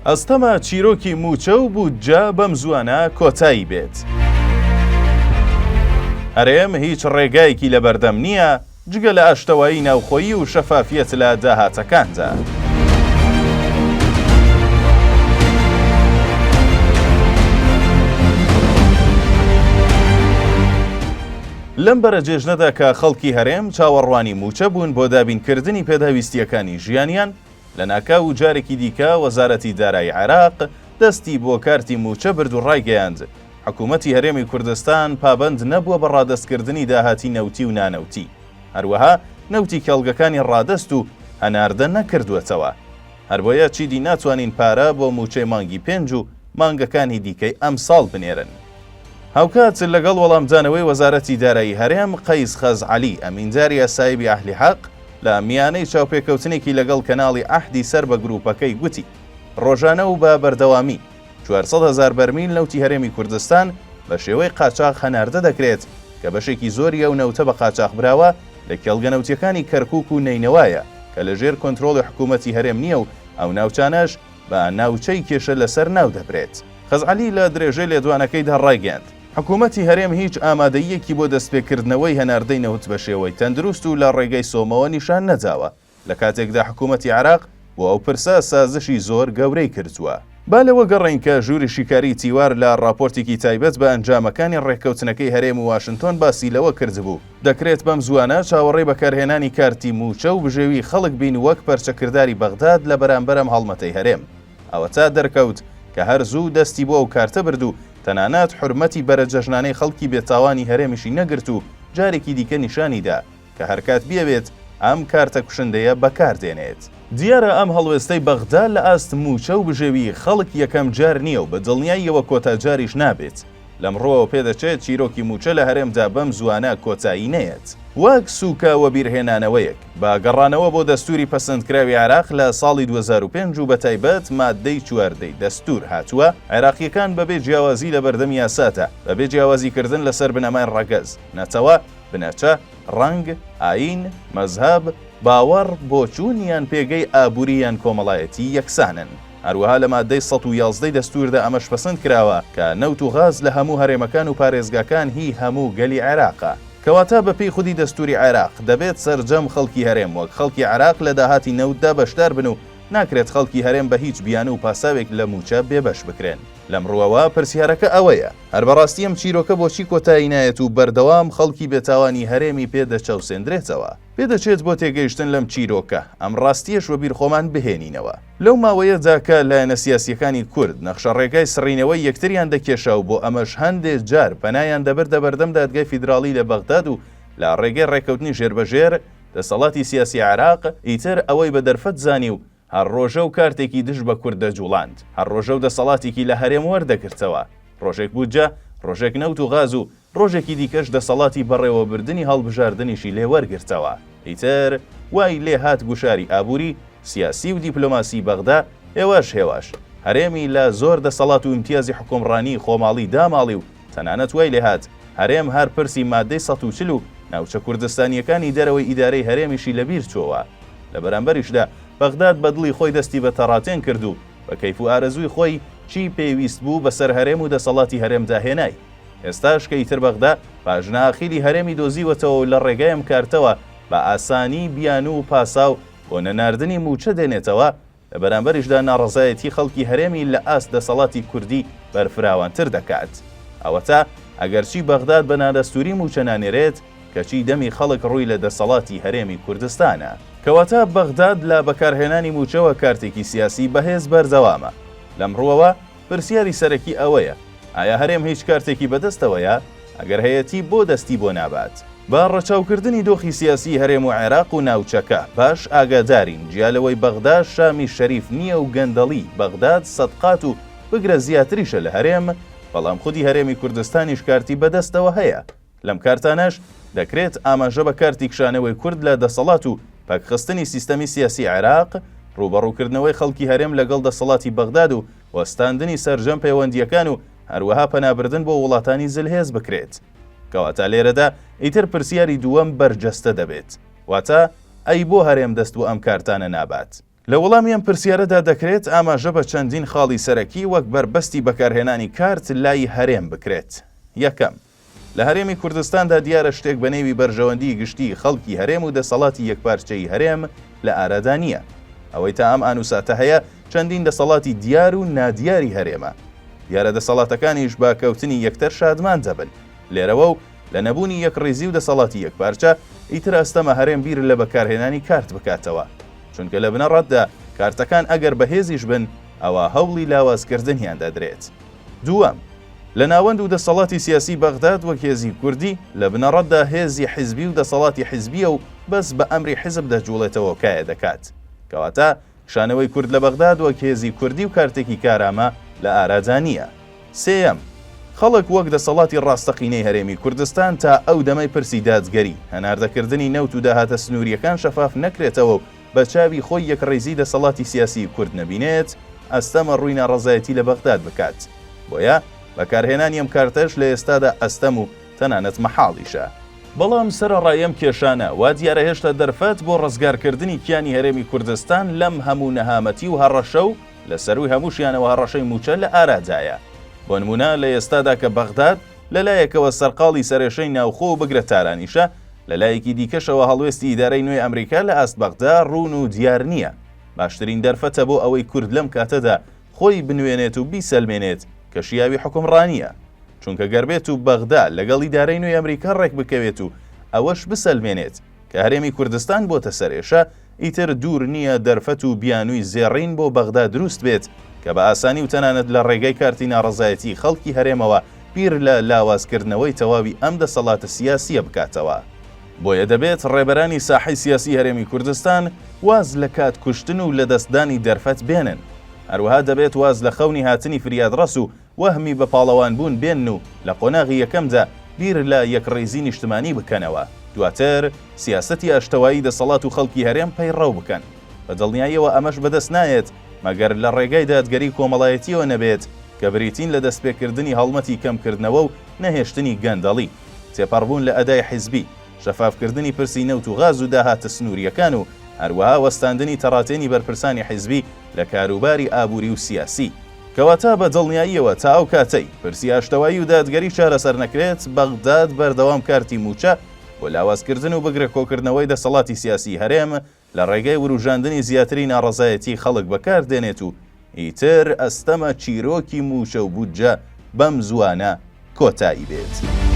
ئەستەمە چیرۆکی مووچە و بودجە بەم زووانە کۆتایی بێت. هەرێم هیچ ڕێگایەکی لەبەردەم نییە جگە لە ئاشتەوایی ناوخۆیی و شەفافیەت لە داهاتەکاندا. لەم بەرەجێژنەدا کە خەڵکی هەرێم چاوەڕوانی مووچە بوون بۆ دابینکردنی پێداویستییەکانی ژیانیان، لەناکاو و جارێکی دیکە وەزارەتی دارایی عێراق دەستی بۆ کارتی مووچە برد و ڕایگەیاند، حکوومەتی هەرێمی کوردستان پابەند نەبووە بە ڕادەستکردنی داهاتی نەوتی و نانەوتی، هەروەها نەوتی کێڵگەکانی ڕادەست و هەناردە نەکردووەتەوە. هەربۆیە چیدی ناتوانین پارە بۆ مووچەی مانگی پێنج و مانگەکانی دیکەی ئەمساڵ بنێرن. هاوکات لەگەڵ وەڵامدانەوەی وەزارەتی دارایی هەرێم، قەیس خەزعەلی، ئەمینداری ئەسایبی ئەهلی حەق، لە میانەی چاوپێکەوتنێکی لەگەڵ کەناڵی عەهدی سەر بە گرووپەکەی گوتی، ڕۆژانە و بە بەردەوامی 400 هەزار بەرمیل نەوتی هەرێمی کوردستان بە شێوەی قاچاخ هەناردە دەکرێت کە بەشێکی زۆری ئەو نەوتە بە قاچاخ براوە لە کێڵگە نەوتییەکانی کەرکووک و نەینەوایە کە لەژێر کۆنترۆڵی حکوومەتی هەرێم نییە و ئەو ناوچانەش بە ناوچەی کێشە لەسەر ناو دەبرێت. خەزعەلی لە درێژەی لێدوانەکەیدا ڕایگەیاند، حکوومەتی هەرێم هیچ ئامادەییەکی بۆ دەستپێکردنەوەی هەناردەی نەوت بە شێوەی تەندروست و لە ڕێگەی سۆمەوە نیشان نەداوە، لە کاتێکدا حکوومەتی عێراق بۆ ئەو پرسە سازشی زۆر گەورەی کردووە. با لەوە گەڕێین کە ژووری شیکاریی تیوار لە ڕاپۆرتێکی تایبەت بە ئەنجامەکانی ڕێککەوتنەکەی هەرێم و واشنتۆن باسی لەوە کردبوو، دەکرێت بەم زووانە چاوەڕێی بەکارهێنانی کارتی مووچە و بژێویی خەڵک بین وەک پەرچەکرداری بەغداد لە بەرامبەر ئەم هەڵمەتەی هەرێم. ئەوەتا دەرکەوت کە هەر زوو دەستی بۆ ئەو کارتە برد و تەنانەت حورمەتی بەرەجەژنانەی خەڵکی بێتاوانی هەرێمیشی نەگرت و جارێکی دیکە نیشانی دا کە هەرکات بیەوێت ئەم کارتە کوشندەیە بەکار دێنێت. دیارە ئەم هەڵوێستەی بەغدا لە ئاست مووچە و بژێویی خەڵک یەکەم جار نییە و بە دڵنیاییەوە کۆتا جاریش نابێت. لەم ڕووەوە پێدەچێت چیرۆکی مووچە لە هەرێمدا بەم زووانە کۆتایی نەیەت. وەک سووکە وەبیرهێنانەوەیەک، بە گەڕانەوە بۆ دەستووری پەسەندکراوی عێراق لە ساڵی 2005 و بەتایبەت ماددەی چواردەی دەستوور هاتووە، عێراقییەکان بەبێ جیاوازی لەبەردەم یاسادا، بەبێ جیاوازیکردن لەسەر بنەمای ڕەگەز، نەتەوە، بنەچە، ڕەنگ، ئایین، مەزهەب، باوەڕ، بۆچوون یان پێگەی ئابووری یان کۆمەڵایەتی یەکسانن. هەروەها لە ماددەی 111 ی دەستووردا ئەمەش پەسند کراوە کە نەوت و غاز لە هەموو هەرێمەکان و پارێزگاکان هی هەموو گەلی عێراقە. کەواتە بەپێی خودی دەستووری عێراق دەبێت سەرجەم خەڵکی هەرێم وەک خەڵکی عێراق لە داهاتی نەوتدا بەشدار بن و ناکرێت خەڵکی هەرێم بە هیچ بیانوو و پاساوێک لە مووچە بێبەش بکرێن. لەم ڕووەوە پرسیارەکە ئەوەیە، هەر بەڕاستی ئەم چیرۆکە بۆچی کۆتایی نایەت و بەردەوام خەڵکی بێتاوانی هەرێمی پێ دەچەوسێندرێتەوە؟ پێدەچێت بۆ تێگەیشتن لەم چیرۆکە، ئەم ڕاستییەش وەبیر خۆمان بهێنینەوە. لەو ماوەیەدا کە لایەنە سیاسییەکانی کورد نەخشەڕێگای سڕینەوەی یەکتریان دەکێشا و بۆ ئەمەش هەندێ جار پەنایان دەبردە بەردەم دادگای فیدراڵی لە بەغداد و لە ڕێگەی ڕێککەوتنی ژێربەژێر دەسەڵاتی سیاسی عێراق ئیتر ئەوەی بە دەرفەت زانی و هەر ڕۆژە و کارتێکی دژ بە کورد دەجوڵاند، هەر ڕۆژە و دەسەڵاتێکی لە هەرێم وەردەگرتەوە، ڕۆژێک بودجە، ڕۆژێک نەوت و غاز و ڕۆژێکی دیکەش دەسەڵاتی بەڕێوەبردنی هەڵبژاردنیشی لێ وەرگرتەوە. ئیتر وای لێ هات گوشاری ئابووری، سیاسی و دیپلۆماسی بەغدا هێواش هێواش هەرێمی لە زۆر دەسەڵات و ئیمتیازی حوکمڕانیی خۆماڵی داماڵی و تەنانەت وای لێ هات هەرێم هەر پرسی مادەی 140 و ناوچە کوردستانییەکانی دەرەوەی ئیدارەی هەرێمیشی لە بیر چۆوە. لە بەرامبەریشدا بەغداد بە دڵی خۆی دەستی بە تەڕاتێن کرد و بە کەیف و ئارەزووی خۆی چی پێویست بوو بەسەر هەرێم و دەسەڵاتی هەرێمدا هێنای. ئێستاش کە ئیتر بەغدا پاژنە ئاخیلی هەرێمی دۆزیوەتەوە و لە ڕێگای ئەم کارتەوە بە ئاسانی بیانوو و پاساو بۆ نەناردنی مووچە دێنێتەوە، لە بەرامبەریشدا ناڕەزایەتی خەڵکی هەرێمی لە ئاست دەسەڵاتی کوردی بەرفراوانتر دەکات. ئەوەتا ئەگەرچی بەغداد بە نادەستووری مووچە نانێرێت، کەچی دەمی خەڵک ڕووی لە دەسەڵاتی هەرێمی کوردستانە. کەواتە بەغداد لە بەکارهێنانی مووچەوە کارتێکی سیاسی بەهێز بەردەوامە. لەم ڕووەوە پرسیاری سەرەکی ئەوەیە، ئایا هەرێم هیچ کارتێکی بەدەستەوەیە؟ ئەگەر هەیەتی بۆ دەستی بۆ نابات؟ بە ڕەچاوکردنی دۆخی سیاسیی هەرێم و عێراق و ناوچەکە، باش ئاگادارین، جیا لەوەی بەغدا شامی شەریف نییە و گەندەڵی بەغداد سەدقات و بگرە زیاتریشە لە هەرێم، بەڵام خودی هەرێمی کوردستانیش کارتی بەدەستەوە هەیە. لەم کارتانەش دەکرێت ئاماژە بە کارتی کشانەوەی کورد لە دەسەڵات و پەکخستنی سیستەمی سیاسی عێراق، ڕووبەڕووکردنەوەی خەڵکی هەرێم لەگەڵ دەسەڵاتی بەغداد و وەستاندنی سەرجەم پەیوەندییەکان و هەروەها پەنابردن بۆ وڵاتانی زلهێز بکرێت. کەواتە لێرەدا ئیتر پرسیاری دووەم بەرجەستە دەبێت، واتە ئەی بۆ هەرێم دەست بۆ ئەم کارتانە نابات؟ لە وەڵامی ئەم پرسیارەدا دەکرێت ئاماژە بە چەندین خاڵی سەرەکی وەک بەربەستی بەکارهێنانی کارت لای هەرێم بکرێت. یەکەم، لە هەرێمی کوردستاندا دیارە شتێک بە نێوی بەرژەوەندیی گشتیی خەڵکی هەرێم و دەسەڵاتی یەکپارچەیی هەرێم لە ئارادا نییە. ئەوەی تا ئەم ئانوساتە هەیە چەندین دەسەڵاتی دیار و نادیاری هەرێمە. دیارە دەسەڵاتەکانیش بە کەوتنی یەکتر شادمان دەبن. لێرەوە و لە نەبوونی یەکڕیزی و دەسەڵاتی یەکپارچە، ئیتر ئەستەمە هەرێم بیر لە بەکارهێنانی کارت بکاتەوە. چونکە لە بنەڕەتدا کارتەکان ئەگەر بەهێزیش بن، ئەوا هەوڵی لاوازکردنیان دەدرێت. دووەم، لە ناوەند و دەسەڵاتی سیاسی بەغداد وەک هێزی کوردی، لە بنەڕەتدا هێزی حیزبی و دەسەڵاتی حیزبییە و بەس بە ئەمری حیزب دەجوڵێتەوە و کایە دەکات. کەواتە کشانەوەی کورد لە بەغداد وەک هێزی کوردی و کارتێکی کارامە لە ئارادا نییە. سێیەم، خەڵک وەک دەسەڵاتی ڕاستەقینەی هەرێمی کوردستان تا ئەو دەمەی پرسی دادگەری، هەناردەکردنی نەوت و داهاتە سنوورییەکان شەفاف نەکرێتەوە و بە چاوی خۆی یەکڕیزی دەسەڵاتی سیاسیی کورد نەبینێت، ئەستەمە ڕووی ناڕەزایەتی لە بەغداد بکات. بۆیە بەکارهێنانی ئەم کارتەش لە ئێستادا ئەستەم و تەنانەت مەحاڵیشە. بەڵام سەرەڕای ئەم کێشانە، وا دیارە هێشتا دەرفەت بۆ ڕزگارکردنی کیانی هەرێمی کوردستان لەم هەموو نەهامەتی و هەڕەشە و لە سەرووی هەمووشیانەوە هەڕەشەی مووچە لە ئارادایە. بۆ نموونە لە ئێستادا کە بەغداد لە لایەکەوە سەرقاڵی سەرێشەی ناوخۆ و بگرە تارانیشە، لە لایەکی دیکەشەوە هەڵوێستی ئیدارەی نوێی ئەمریکا لە ئاست بەغدا ڕوون و دیار نییە. باشترین دەرفەتە بۆ ئەوەی کورد لەم کاتەدا خۆی بنوێنێت و بیسەلمێنێت کە شیاوی حوکمڕانییە. چونکە گەر بێت و بەغدا لەگەڵ ئیدارەی نوێی ئەمریکا ڕێکبکەوێت و ئەوەش بسەلمێنێت کە هەرێمی کوردستان بۆتە سەرئێشە، ئیتر دوور نییە دەرفەت و بیانووی زێڕین بۆ بەغدا دروست بێت کە بە ئاسانی و تەنانەت لە ڕێگای کارتی ناڕەزایەتیی خەڵکی هەرێمەوە بیر لە لاوازکردنەوەی تەواوی ئەم دەسەڵاتە سیاسییە بکاتەوە. بۆیە دەبێت ڕێبەرانی ساحەی سیاسی هەرێمی کوردستان واز لە کات کوشتن و لەدەستدانی دەرفەت بێنن. هەروەها دەبێت واز لە خەونی هاتنی فریادڕەس و وەهمی بە پاڵەوانبوون بێنن و لە قۆناغی یەکەمدا بیر لە یەکڕیزی نیشتمانی بکەنەوە، دواتر سیاسەتی ئاشتەوایی دەسەڵات و خەڵکی هەرێم پەیڕەو بکەن. بە دڵنیاییەوە ئەمەش بەدەست نایەت مەگەر لە ڕێگای دادگەری کۆمەڵایەتییەوە نەبێت کە بریتین لە دەستپێکردنی هەڵمەتی کەمکردنەوە و نەهێشتنی گەندەڵی، تێپەڕبوون لە ئەدای حیزبی، شەفافکردنی پرسی نەوت و غاز و داهاتە سنوورییەکان و هەروەها وەستاندنی تەڕاتێنی بەرپرسانی حیزبی لە کاروباری ئابووری و سیاسی. کەواتە بە دڵنیاییەوە تا ئەو کاتەی پرسی ئاشتەوایی و دادگەری چارەسەر نەکرێت، بەغداد بەردەوام کارتی مووچە بۆ لاوازکردن و بگرە کۆکردنەوەی دەسەڵاتی سیاسیی هەرێم لە ڕێگای وروژاندنی زیاتری ناڕەزایەتیی خەڵک بەکار دێنێت و ئیتر ئەستەمە چیرۆکی مووچە و بودجە بەم زووانە کۆتایی بێت.